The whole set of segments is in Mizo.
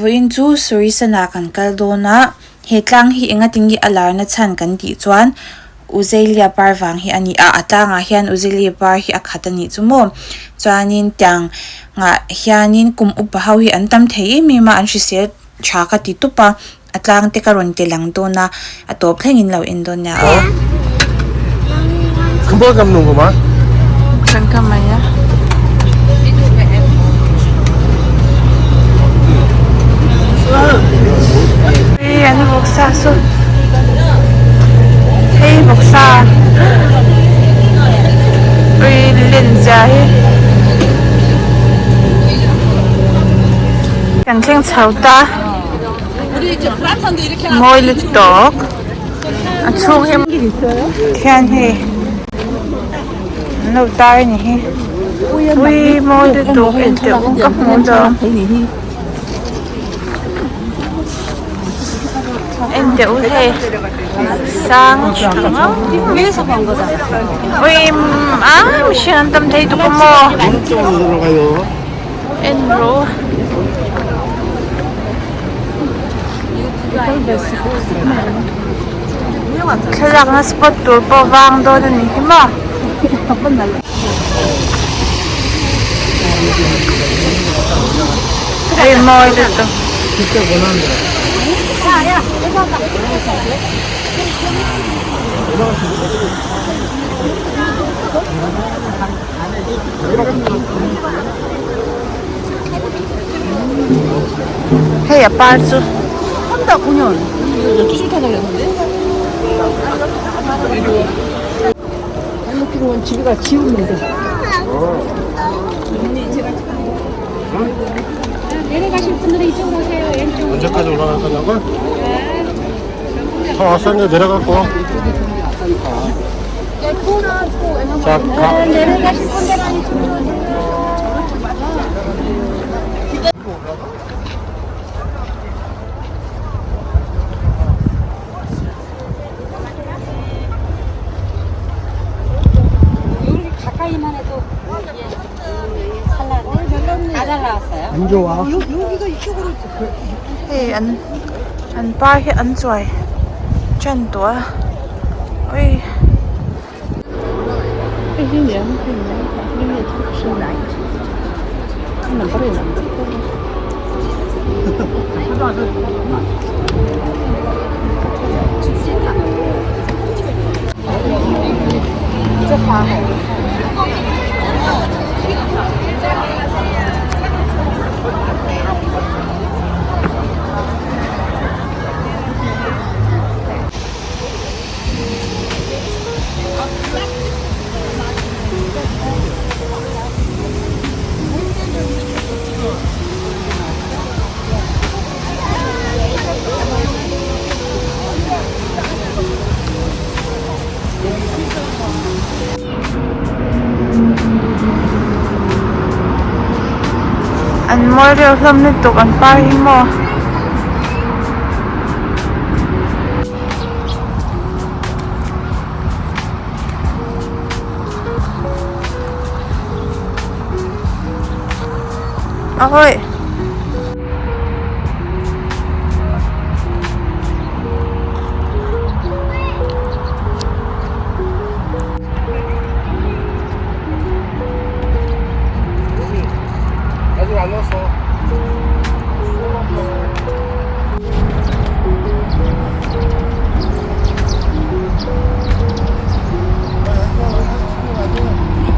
Vawiin chu Surisana kan kal dawn a, he tlang hi engatinge a larna chhan kan tih chuan Uzailia par vang hi a ni a, a tlangah hian Uzailia par hi a khat a nih chu maw. Chuanin tiang ah hianin kum upa ho hi an tam thei em em a, an hrisel tha ka ti tup a. A tlang te ka rawn ti lang dawn a, a tawp thlengin lo en dawn nia aw. An vawksa saw hei vawksa ui len zia hi kan thleng chho ta. Mawi lutuk a chhung hi khian hei an lo tar a ni hi ui mawi lutuk en teh u ka hmu lo en teh u hei sang tha ui a mihring an tam thei tuk a maw en rawh u. Thlalakna spot tur pawh vang dawn a ni hi maw. Hei mawi lutuk. Hei a par chu Hei an an par hi an chuai tan tawh a ui. An mawi reuh hlawm lutuk an par hi maw. Ahoy.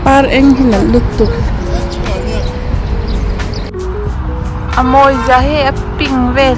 Par eng hi nalh lutuk. A mawi zia hi a pink vel.